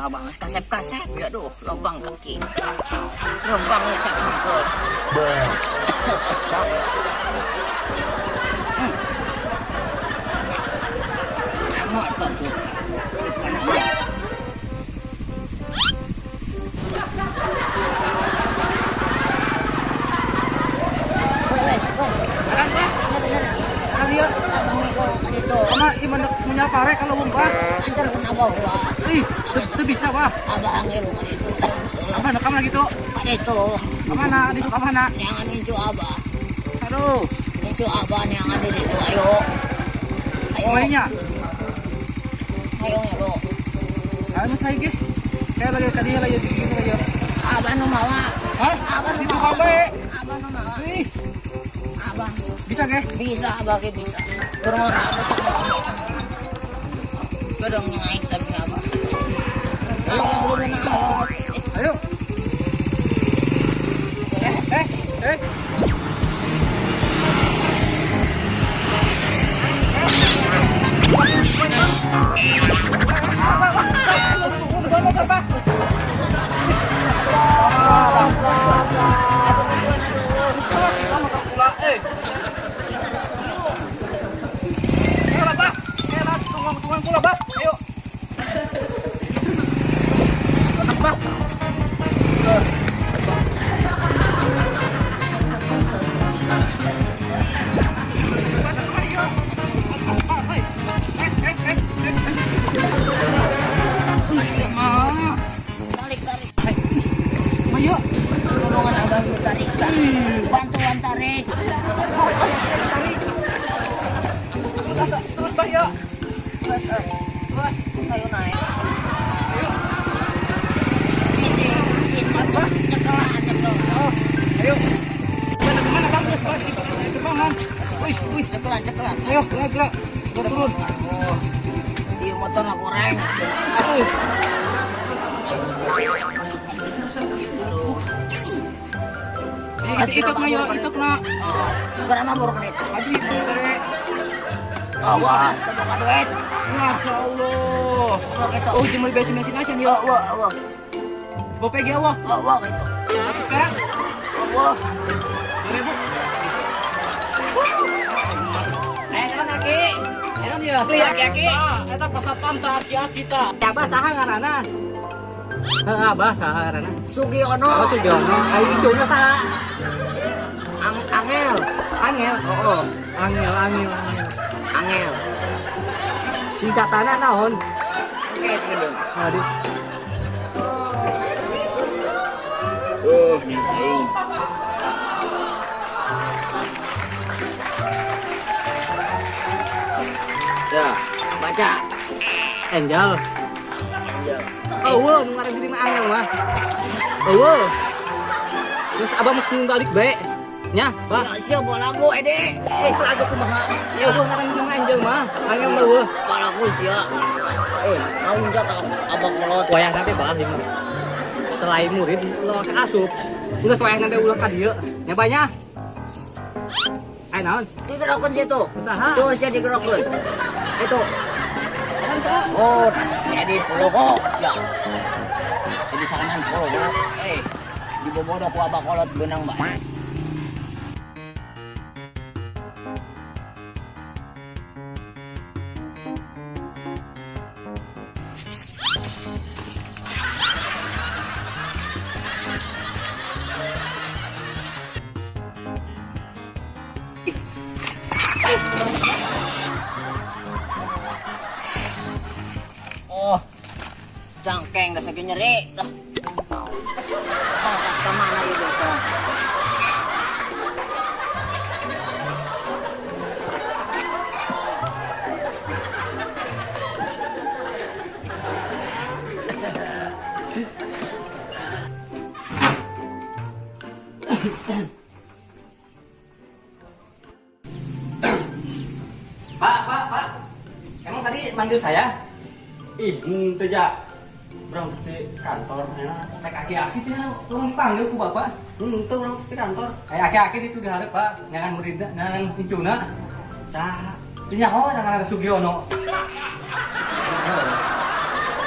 Abang geus kasep-kasep ya, aduh, lobang kaki. Lobang ya cak mukul. Motor tuh. Woi, woi, woi. Sekarang, Pak. Sekarang dia. Abang itu kan itu. Sama iman punya pare kalau mau, Pak. Antar pun abang gua. Ih, teu bisa, Pak. Abang ngilu kan itu. Apa nak kamana gitu? Kan itu. Kamana? Di kamana? Neangan incu abah. Aduh, Incu abah neangan di situ. Ayo. Ayo. mainnya. Ayo ngilu. Ayo mas lagi. Kayak lagi tadi lagi begini lagi. Abah nu mawa. Hah? Abah nu Itu mawa. kabe. Abah nu mawa. Ih, Abah. bisa ke? Bisa abah ke bisa. Kurang abah sok. Gedong naik tapi abah. Abah kudu naik. Ayo. Eh, eh, eh. Ayo. Pak. Tarik tarik. Ayo. Tulungan abah nu tarik tarik. Bantuan tarik. Terus, terus, Pak, ya. Terus, eh. Terus. Ayo naik. Ayo. Ini, ini apa? Cekelan, cekelan. Oh, ayo. Mana kemana Bang? Terus, Pak. Cepetan. Wih, wih. Cekelan, cekelan. Ayo, gerak, gerak. Gua turun. Oh, di motor aku goreng. Aduh. Eh, itu na yo, itu na. Oh, gerak mah kan itu. Aduh, bare. Oh, wah, teu duit. Masya Allah. Oh, gitu. Oh, jeung beli bensin-bensin aja nih. Oh, wah, wah. Gope ge wah. Oh, wah, gitu. Terus sekarang Oh, wah. 2000. Eh, kan aki. Eta dia. Beli aki-aki. Eta pas satpam tah aki-aki tah. Abah saha ngaranna? Heeh, abah saha ngaranna? Sugiono. Oh, Sugiono. Ai incuna saha? Angel. Angel. Oh, oh. Angel, angel, angel. Angel. Tingkatanna naon? Oke, gede. Aduh. Nih aing. Ya, baca. Angel. Angel. Oh, wow, nu ngaran diri mah Angel mah. Oh, wow. Terus abah mesti balik bae. Nya, Pak. Siap, siap lagu Ede. Eh, itu lagu kumaha? Ya, eueuh ngaran diri mah Angel mah. Angel mah eueuh. Lagu sia. Eh, naon jak abang kolot. Wayah nanti bah ieu mah. Selain murid ulah ka asup. Ulah wayah nanti ulah ka dieu. Nya banyak. Ai naon? Digerokeun situ. Usaha. Tuh sia digerokeun. Itu. Oh, dasar si Edi pologo sia. Jadi sarangan pologo. Eh, dibobodo ku abang kolot beunang bae. Oh, cangkeng dah lagi nyeri dah. Oh, kemana gitu tuh? Pak, Pak, Pak. Emang tadi manggil saya? Ih, henteu ja. Urang geus di kantor enak. Cek aki-aki sih, tolong dipanggil ku bapak. Henteu urang geus di kantor. Kayak aki-aki itu diharap, Pak. Nyangan muridna, nyangan incuna. Saha? Itu nyaho, nyangan Sugiono.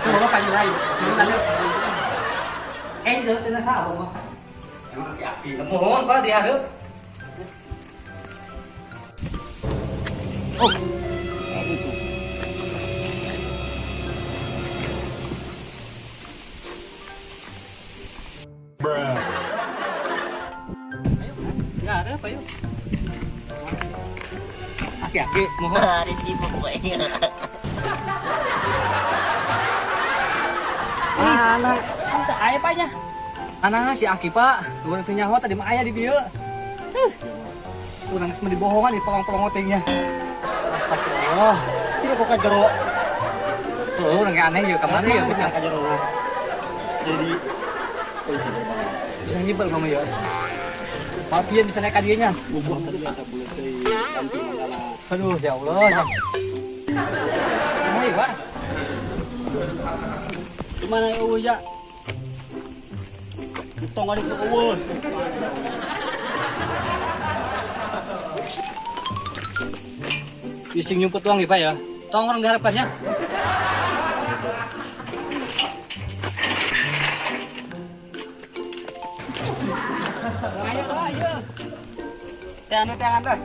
Tuh bapak panggil ayo. Dulu tadi. Itu tina saha mah. Emang aki-aki. Mohon Pak dihareup. Oh. Itu. Enggak ada apa yuk. Aki-aki mohon. Hari ini pokoknya. Anak, entah aya pak nya. Anak si Aki pak, urang teu nyaho tadi mah aya di dieu. Huh. Urang geus dibohongan di pelong-pelong nya. Astagfirullah. Tidak kok ka jero. Tuh, urang ge aneh ieu ka mana ya bisa bisa. ka jero. Jadi kunci gerbang. Bisa nyibel kamu ya. Pak Pian bisa naik ka dieu nya. Bubuh tadi eta buleut deui ganti mandala. Aduh, ya Allah. Kumaha ieu, Pak? Di mana eueuh ya? Tong ada eueuh. Bising nyumput uang ya, Pak ya. Tong orang diharapkannya. Ayo, Pak, ayo. Teh anu teh teh.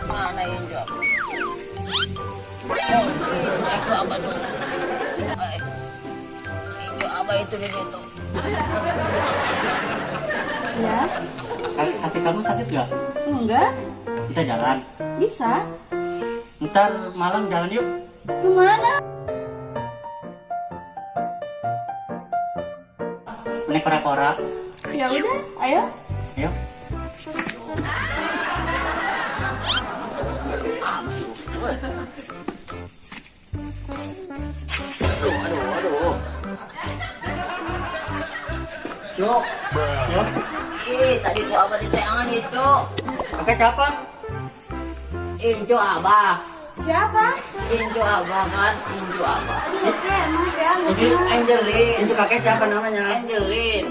Mana yang jawab? Oh, itu apa tuh? Itu apa itu di situ? Ya, Kaki kamu sakit gak? enggak. Bisa jalan. Bisa. Ntar malam jalan yuk. Kemana? Naik kora-kora. Ya udah, ayo. Ayo. Aduh, aduh, aduh. Cok. Eh, tadi tuh apa di tangan itu? Kakek siapa? Injo abah. Siapa? Injo abah kan, Injo abah. Aduh, kakek, maaf ya, nggak kenal. Angelin. Itu kakek siapa namanya? Angelin.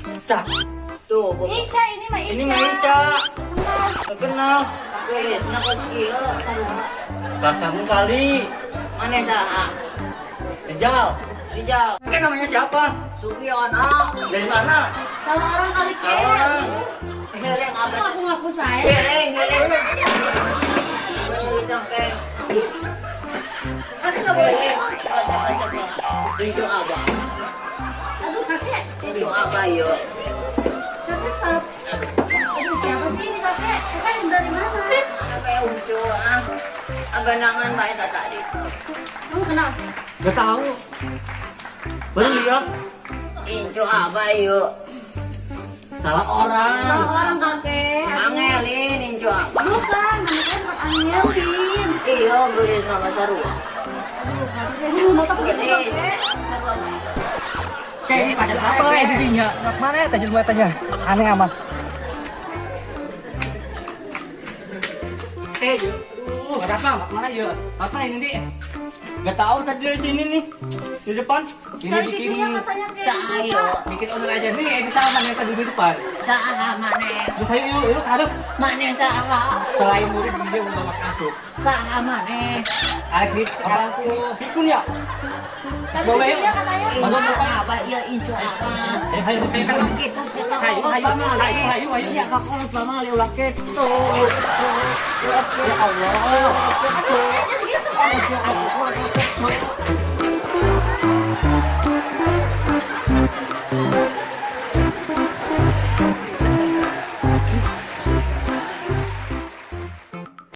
Ica. Tuh, Ica, ini mah Ica. Ini mah Ica. Gak kenal. Geus na kos kieu sarua. Sasamu kali. Mana saha? Rijal. Rijal. Kakek namanya siapa? Sugiono. Dari mana? Salah orang kali kek. Salah orang. Hereng abah. Ngaku-ngaku saya. Hereng, hereng. Abah keng. Kakek nggak boleh. Injo abah. Aduh, kakek. Injo abah yo. Kakek salah. Aduh, siapa sih ini kakek? Kakek dari mana? Apa yang uncu ah? Abanangan bae tadi. Kamu kenal? Gak tahu. Baru lihat. Injo abah yo. Salah orang. Salah orang kakek. Angelin injo abah. Bukan, nama saya bukan Angelin. Iya, geus nama sarua. Aduh, kakek jangan masak begitu Geus. kakek. Sarua bae. Kayak ini pasal Apa eh dirinya? Mana ya tajul tanya? Aneh amat. Eh, yuk. Aduh, Ada apa? mana yuk? Apa ini nanti? Gak tahu tadi dari sini nih. Di depan. Ini Cari bikin cucunya katanya kayak Saha yo. bikin owner aja nih, ini sama yang tadi di depan. Saha maneh? Terus ayo yuk, yuk hadap. Maneh saha? Selain murid dia membawa asup. Saha maneh? Alek di sekarang tuh. Pikun ya? Cari Bawa yuk. cucunya katanya. Injo abah, iya injo abah. Ayo, ayo, ayo, Ulah kitu sia Hayu, kakolot hayu, pamali. hayu, hayu, hayu. Sia kakolot pamali ulah kitu. Ulah kitu. Ya Allah. Aduh, kakek jangan gitu. Sia kakolot kitu.